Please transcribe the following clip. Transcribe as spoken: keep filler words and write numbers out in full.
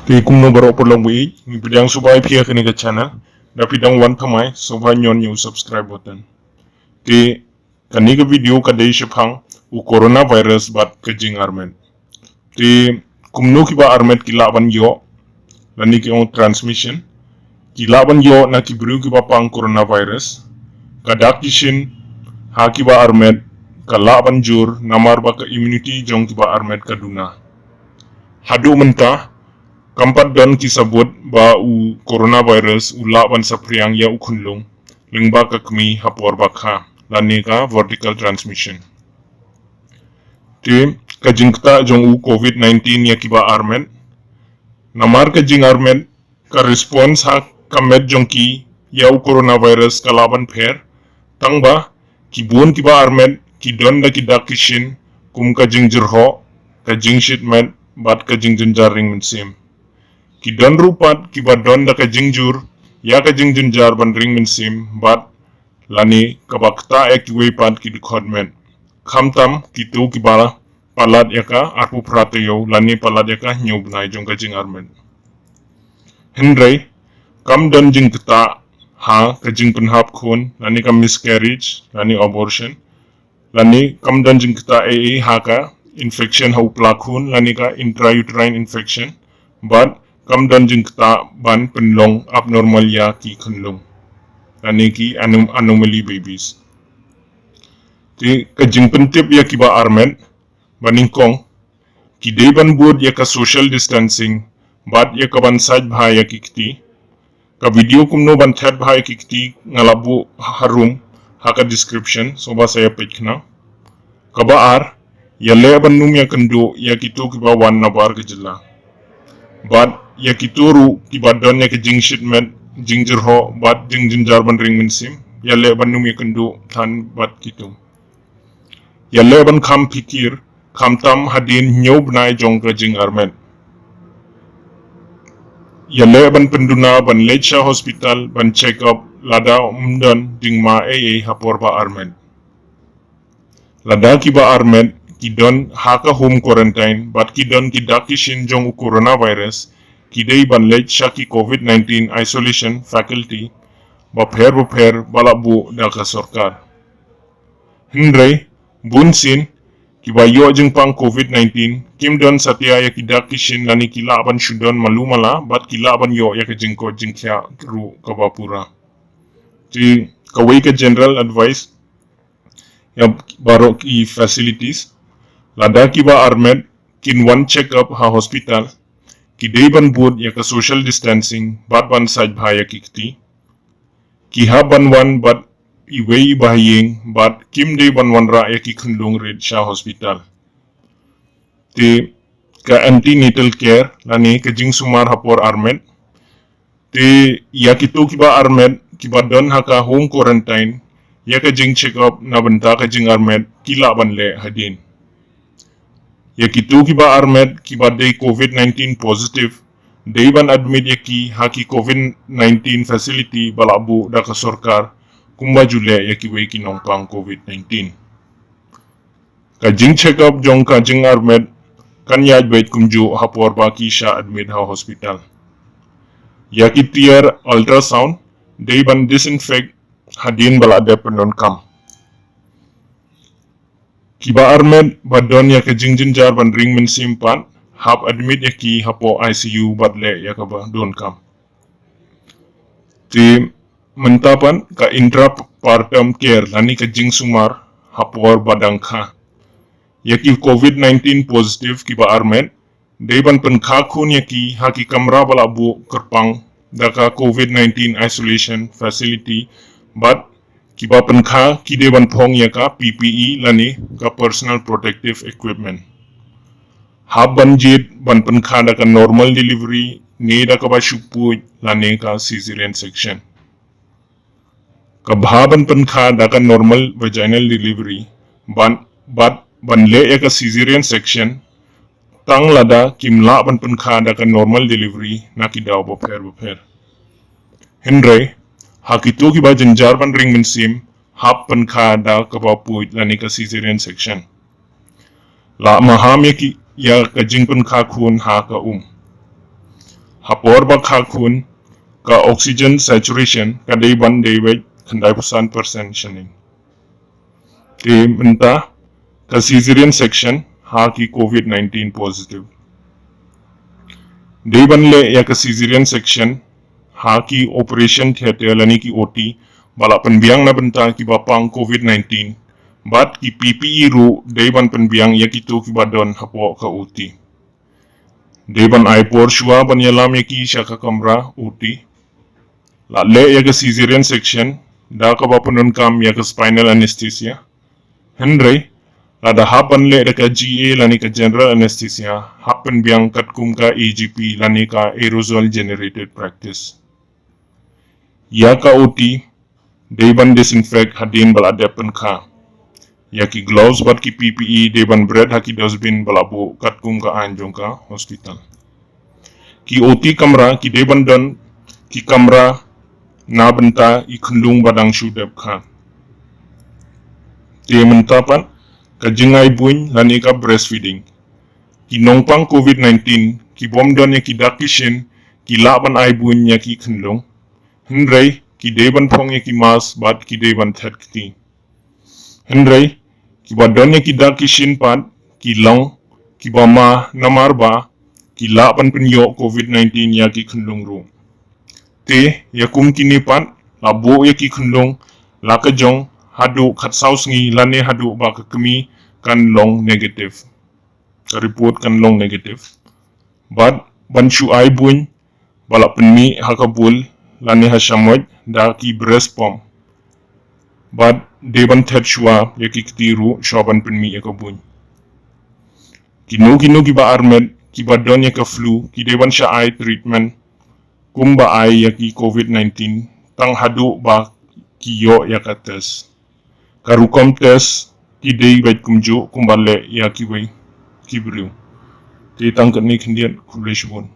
Te kumno baroh paralok ba ïeit, ngi pdiang sngewbha ïa phi ha kane ka channel. Da phi dang wan thymmai, sngewbha ñion ïa u subscribe button. Te kane ka video ka dei shaphang u coronavirus bad ka jingarmet. Te kumno kiba armet ki lah ban ïoh, lane ki ong transmission, ki lah ban ïoh na ki briew kiba pang coronavirus. Ka dak ki shin ha kiba armet ka lah ban jur namar ba ka immunity jong kiba armet ka duna. Haduh mynta kam pat don ki sabut ba u coronavirus u lah ban saphriang ïa u khunlung lyngba ka kmie ha por ba kha, lane ka vertical transmission. Te ka jingktah jong u covid nineteen ïa kiba armet, namar ka jingarmet, ka response ha ka met jong ki ïa u coronavirus ka lah ban pher. Tang ba ki bun kiba armet ki don da ki dak ki shin kum ka jingjyrhoh, ka jingshit met bad ka jingjynjar ring mynsiem. Ki don ruh pat kiba don da ka jingjur ïa ka jingjynjar ban ring mynsiem bad lane kaba ktah ïa kiwei pat ki dkhot met. Khamtam kito kiba palat ïa ka arphew phra taïew lane palat ïa ka hynñiew bnai jong ka jingarmet. Hynrei kam don jingktah ha ka jingpynhap khun lane ka miscarriage lane abortion. Lane kam don jingktah ei ei ha ka infection ha u pla khun lane ka intrauterine infection. Bad kam don jingktah ban pynlong abnormal ïa ki khunlung lane ki anom- anomaly babies. Te ka jingpyntip ïa kiba armet, ba nyngkong, ki dei ban bud ïa ka social distancing bad ïa ka ban sait bha ïa ki kti. Ka video kumno ban thet bha ïa ki kti nga la buh harum ha ka description, sngewbha sa ïa peit khnang. Kaba ar, ïaleh ban ym ïakynduh ïa kito kiba wan na bar ka jylla. Bad ïa kito ruh kiba don ïa ka jingshit met, jingjyrhoh bad jingjynjar ban ring mynsiem, ïaleh ban ym ïakynduh than bad kito. Ïaleh ban kham phikir, khamtam hadien hynñiew bnai jong ka jingarmet. Ïaleh ban pynduna ban leit sha hospital ban check up lada ym don jingma ei ei ha por ba armet. Lada kiba armet ki don ha ka home quarantine bad ki don ki dak ki shin jong u coronavirus, ki dei ban leit sha ki covid nineteen isolation facility bapher bapher ba la buh da ka sorkar. Hynrei bun sien kiba ïoh jingpang covid nineteen kim don satia ïa ki dak ki shin lane ki lah ban shu don malu mala bad ki lah ban ïoh ïa ka jingkoit jingkhiah ruh kaba pura. Te kawei ka general advice ïa baroh ki facilities, lada kiba armet kin wan check up ha hospital, ki dei ban bud ïa ka social distancing bad ban sait bha ïa ki kti. Ki hap ban wan bad iwei i bahaïing bad kim dei ban wanrah ïa ki khunlung rit sha hospital. Te ka antenatal care lane ka jingsumar ha por armet. Te ïa kito kiba armet kiba don ha ka home quarantine, ïa ka jingcheck up na bynta ka jingarmet ki lah ban leh hadien. Ïa kito kiba armet kiba dei covid nineteen positive, dei ban admit ïa ki ha ki covid nineteen facility ba la buh da ka sorkar kumba ju leh ïa kiwei ki nongpang covid nineteen. Ka jingcheck up jong ka jingarmet kan ïaid beit kumjuh ha por ba ki shah admit ha hospital. Ïa ki tiar ultrasound dei ban disinfect hadien ba la dep pyndonkam. Kiba armet ba don ïa ka jingjynjar ban ring mynsiem pat, hap admit ïa ki hapoh I C U bad leh ïa kaba donkam. Te mynta pat ka intrapartum care lane ka jingsumar ha por ba dang kha. Ïa ki covid nineteen positive kiba armet, dei ban pynkha khun ïa ki ha ki kamra ba la buh kyrpang da ka covid nineteen isolation facility bad kiba pynkha ki dei ban phong ïa ka P P E lane ka personal protective equipment. Hap ban jied ban pynkha da ka normal delivery ne da kaba shu puid lane ka caesarean section. Ka bha ban pynkha da ka normal vaginal delivery ban bad ban leh ïa ka caesarean section tang lada kim lah ban pynkha da ka normal delivery na ki daw bapher bapher. Hynrei ha kito kiba jynjar ban ring mynsiem, hap pynkha da kaba puid lane ka caesarean section. La maham ïa ki ïa ka jingpynkha khun ha ka um. Ha por ba kha khun, ka oxygen saturation ka dei ban dei wei khyndai phew san percent shaneng. Te mynta ka caesarean section ha ki covid nineteen positive. Dei ban leh ïa ka caesarean section ha ki operation theatre lane ki O T ba la pynbiang na bynta kiba pang covid nineteen, bad ki P P E ruh dei ban pynbiang ïa kito kiba don hapoh ka O T. Dei ban ai por shuwa ban ïalam ïa ki sha ka kamra O T. La leh ïa ka caesarean section da kaba pyndonkam ïa ka spinal anesthesia. Hynrei lada hap ban leh da ka G A lane ka general anesthesia, hap pynbiang katkum ka A G P lane ka aerosol generated practice. Ïa ka O T dei ban disinfect hadien ba la dep pynkha. Ïa ki gloves bad ki P P E dei ban bret ha ki dustbin ba la buh katkum ka aiñ jong ka hospital. Ki O T kamra ki dei ban don ki kamra na bynta i khunlung ba dang shu dep kha. Te mynta pat ka jingai buiñ lane ka breastfeeding. Ki nongpang covid nineteen ki bym don ïa ki dak ki shin ki lah ban ai buiñ ïa ki khunlung. Hynrei ki dei ban phong ïa ki mask bad ki dei ban thet kti. Hynrei kiba don ïa ki dak ki shin pat ki long kiba ma namar ba ki lah ban pynïoh covid nineteen ïa ki khunlung ruh. Te ïa kum kine pat la buh ïa ki khunlung la ka jong haduh khatsaw sngi lane haduh ba ka kmie kan long negative. Ka report kan long negative. Bad ban shu ai buiñ ba la pynmih ha ka bul lane ha shamoit da ki breast pump. Bad dei ban thet shuwa ïa ki kti ruh shuwa ban pynmih ïa ka buiñ. Kino kino kiba armet kiba don ïa ka flu ki dei ban shah ai treatment kumba ai ïa ki covid nineteen tang haduh ba ki ïoh ïa ka test. Ka rukom test ki dei beit kumjuh kumba leh ïa kiwei ki briew. Te tang katne khyndiat, khublei shibun.